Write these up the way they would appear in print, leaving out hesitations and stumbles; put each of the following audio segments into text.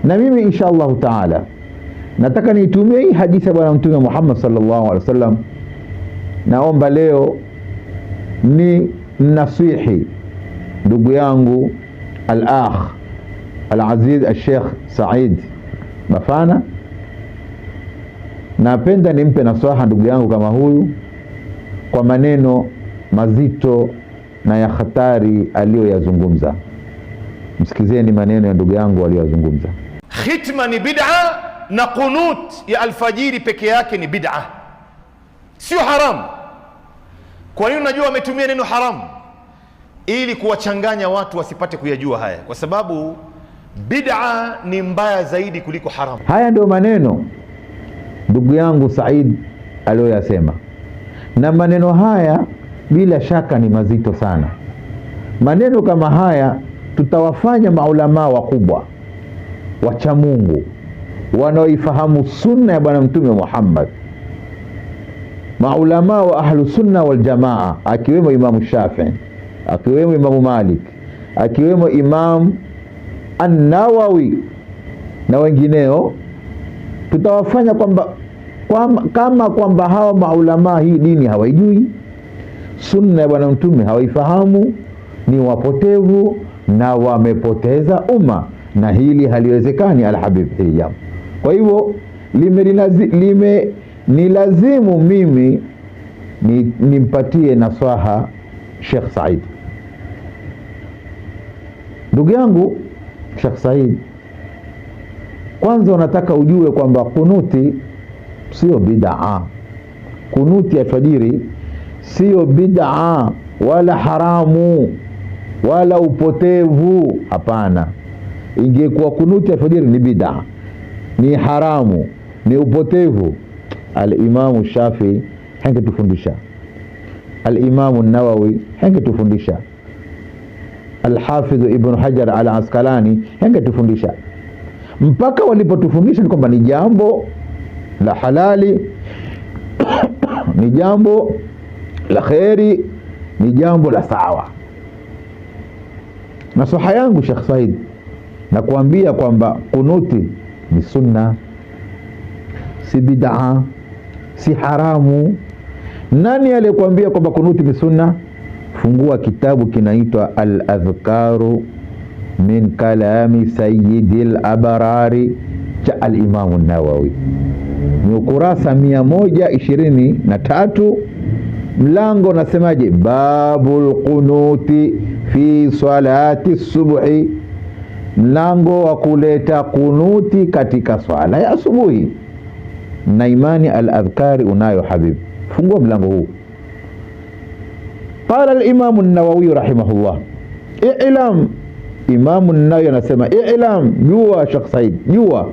Na mimi insha Allahu taala nataka niitumie hii hadithi ya Bwana Mtume Muhammad sallallahu alaihi wasallam. Naomba leo ni nasihi ndugu yangu al-akh al-aziz al-Sheikh Said Bafana. Napenda nimpe nasaha ndugu yangu kama huyu kwa maneno mazito na ya hatari aliyoyazungumza. Msikizeni maneno ya ndugu yangu aliyozungumza. Khitma ni bid'a na qunut ya alfajiri peke yake ni bid'a, sio haramu. Kwa nini unajua wametumia neno haramu? Ili kuwachanganya watu wasipate kuyajua haya, kwa sababu bid'a ni mbaya zaidi kuliko haramu. Haya ndio maneno ndugu yangu Said aliyoyasema, na maneno haya bila shaka ni mazito sana. Maneno kama haya tutawafanya maulamaa wakubwa wacha Mungu wanaoifahamu sunna ya Bwana Mtume Muhammad, maulamaa wa ahlu sunna wal jamaa, akiwemo Imamu Shafi'i, akiwemo Imamu Malik, akiwemo Imam An-Nawawi na wengineo, tutawafanya kwamba kama kwamba hawa maulamaa hii dini hawaijui, sunna ya Bwana Mtume hawaifahamu, ni wapotevu na wamepoteza umma, na hili haliwezekani alhabib, hili jambo. Kwa hivyo nilazimu mimi nimpatie nasaha Sheikh Said. Ndugu yangu Sheikh Said, kwanza unataka ujue kwamba kunuti sio bid'a. Kunuti ya alfajiri sio bid'a wala haramu wala upotevu, hapana. Ingekuwa kunuti alfajiri ni bid'a, ni haramu, ni upotevu, Al-Imamu Shafi hangetufundisha, Al-Imamu Nawawi hangetufundisha, Al-Hafidh Ibn Hajar Al-Asqalani hangetufundisha. Mpaka walipotufundisha ni kwamba ni jambo la halali ni jambo la kheri, ni jambo la sawa. Nasaha yangu Sheikh Said, nakuambia kwamba kunuti ni sunna, si bid'a, si haramu. Nani aliyekuambia kwamba kunuti ni sunna? Fungua kitabu kinaitwa Al-Adhkaru min kalami Sayyidil Abrari cha Al-Imamu Nawawi, ni ukurasa 123, mlango nasemaje? Babul qunuti fi salati subhi, mlango wa kuleta kunuti katika swala ya asubuhi. Na imani al-adhkari unayo habibi, fungua mlango huu. Qala al-Imam an-Nawawi rahimahullah, i'lam. Imam an-Nawawi anasema i'lam, jua Sheikh Said, jua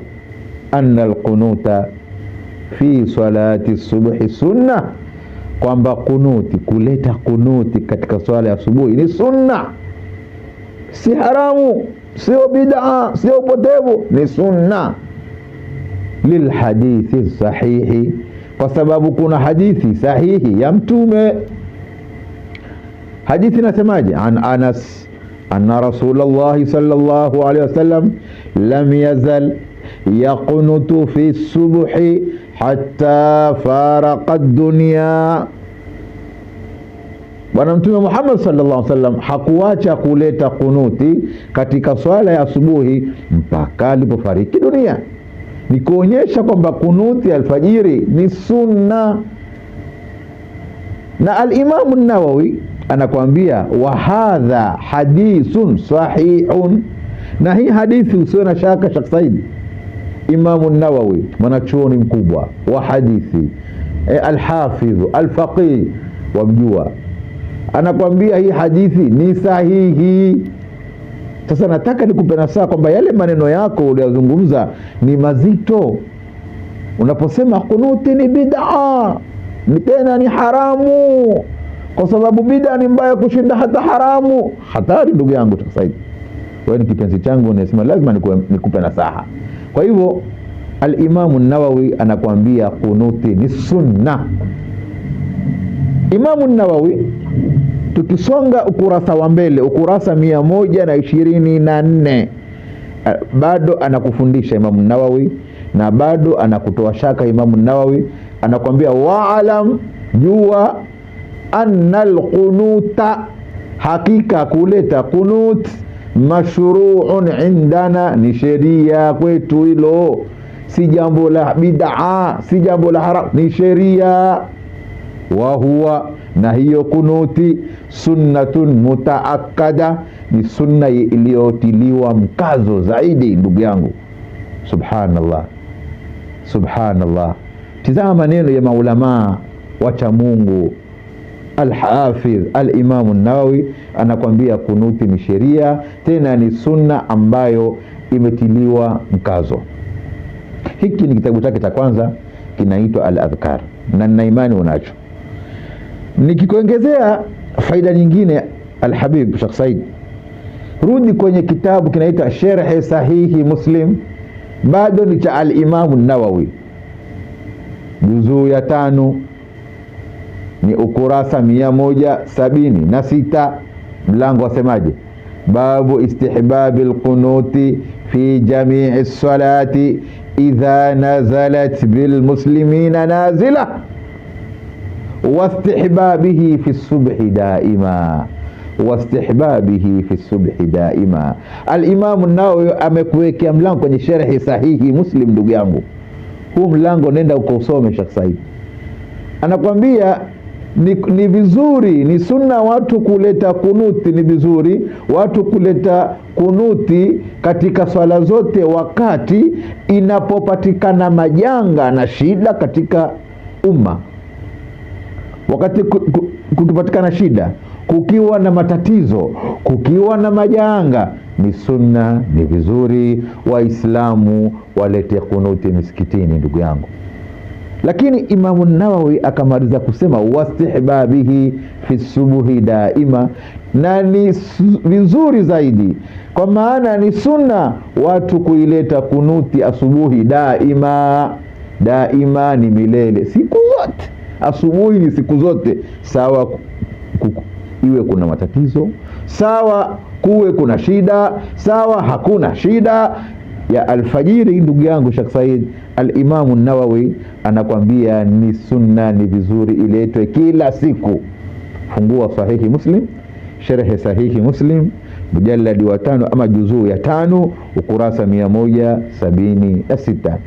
anna al-qunuta fi salati subhi sunna, kwamba kunuti, kuleta kunuti katika swala ya asubuhi ni sunna, si haramu, sio bid'a, sio upotevu, ni sunna. Lilhadithi sahihi, kwa sababu kuna hadithi sahihi ya Mtume. Hadithi inasemaje? An Anas anna Rasulullah sallallahu alaihi wasallam lam yazal yaqunutu fi subhi hatta faraqa ad-dunya. Bwana Mtume Muhammad sallallahu alaihi wasallam hakuacha kuleta kunuti katika swala ya asubuhi mpaka alipofariki dunia. Ni kuonyesha kwamba kunuti alfajiri ni sunna. Na al-Imam an-Nawawi anakuambia wa hadha hadithun sahihun, na hii hadithi usio na shaka Sheikh Said, Imam an-Nawawi mwanachuoni mkubwa wa hadithi, al-Hafidh al-Faqih wamjua, anakuambia hii hadithi ni sahihi. Sasa nataka nikupe nasaha kwamba yale maneno yako uliyozungumza ni mazito. Unaposema kunuti ni bid'a, ni tena ni haramu, kwa sababu bid'a ni mbaya kushinda hata haramu. Hatari ndugu yangu Sheikh Said, wewe ni kipenzi changu, nasema lazima nikupe nasaha. Kwa hivyo Al-Imam an-Nawawi anakuambia kunuti ni sunna. Imam an-Nawawi, tukisonga ukurasa wa mbele, ukurasa 124, Bado anakufundisha Imamu Nawawi na bado anakutoa shaka Imamu Nawawi, anakwambia wa'alam, jua, anna alqunuta, hakika kuleta qunut, mashru'un indana, ni sheria kwetu hilo, si jambo la bid'a, si jambo la haram, ni sheria. Wa huwa, na hiyo kunuti, sunnatun mutaakkada, ni sunna iliyotiliwa mkazo zaidi. Ndugu yangu, subhanallah, subhanallah. Tizama maneno ya maulamaa wacha Mungu. Al-Hafidh Al-Imamu Nawawi anakwambia kunuti ni sheria, tena ni sunna ambayo imetiliwa mkazo. Hiki ni kitabu chake cha kwanza, kinaitwa Al-Adhkar, na nina imani unacho. Nikikuongezea faida nyingine, Al-Habib Sheikh Said, rudi kwenye kitabu kinaitwa Sharh Sahihi Muslim, bado ni cha Al-Imamu Nawawi, juzuu ya 5, ni ukurasa 176, mlango wasemaje? Babu istihbabi alqunuti fi jami'i salati idha nazalat bilmuslimina nazila wastihbabihi fi subhi daima, wastihbabihi fi subhi daima. Al-Imam An-Nawawi amekuwekea mlango kwenye sharhi sahihi Muslim. Ndugu yangu, huu mlango nenda ukausome Sheikh Said. Anakwambia ni vizuri, ni sunna watu kuleta kunuti, ni vizuri watu kuleta kunuti katika swala zote wakati inapopatikana majanga na shida katika umma. Wakati kukipatikana shida, kukiwa na matatizo, kukiwa na majanga, ni sunna, ni vizuri Waislamu walete kunuti misikitini, ndugu yangu. Lakini Imamu Nawawi akamaliza kusema wastihbabihi fi subuhi daima, na ni vizuri zaidi, kwa maana ni sunna watu kuileta kunuti asubuhi daima. Daima ni milele, siku zote. Asubuhi ni siku zote, sawa iwe kuna matatizo, sawa kuwe kuna shida, sawa hakuna shida ya alfajiri. Ndugu yangu Sheikh Said, Al-Imamu Nawawi anakwambia ni sunna, ni vizuri iletwe kila siku. Fungua Sahihi Muslim, Sharh Sahihi Muslim, mujalladi wa 5 ama juzuu ya 5, ukurasa 176.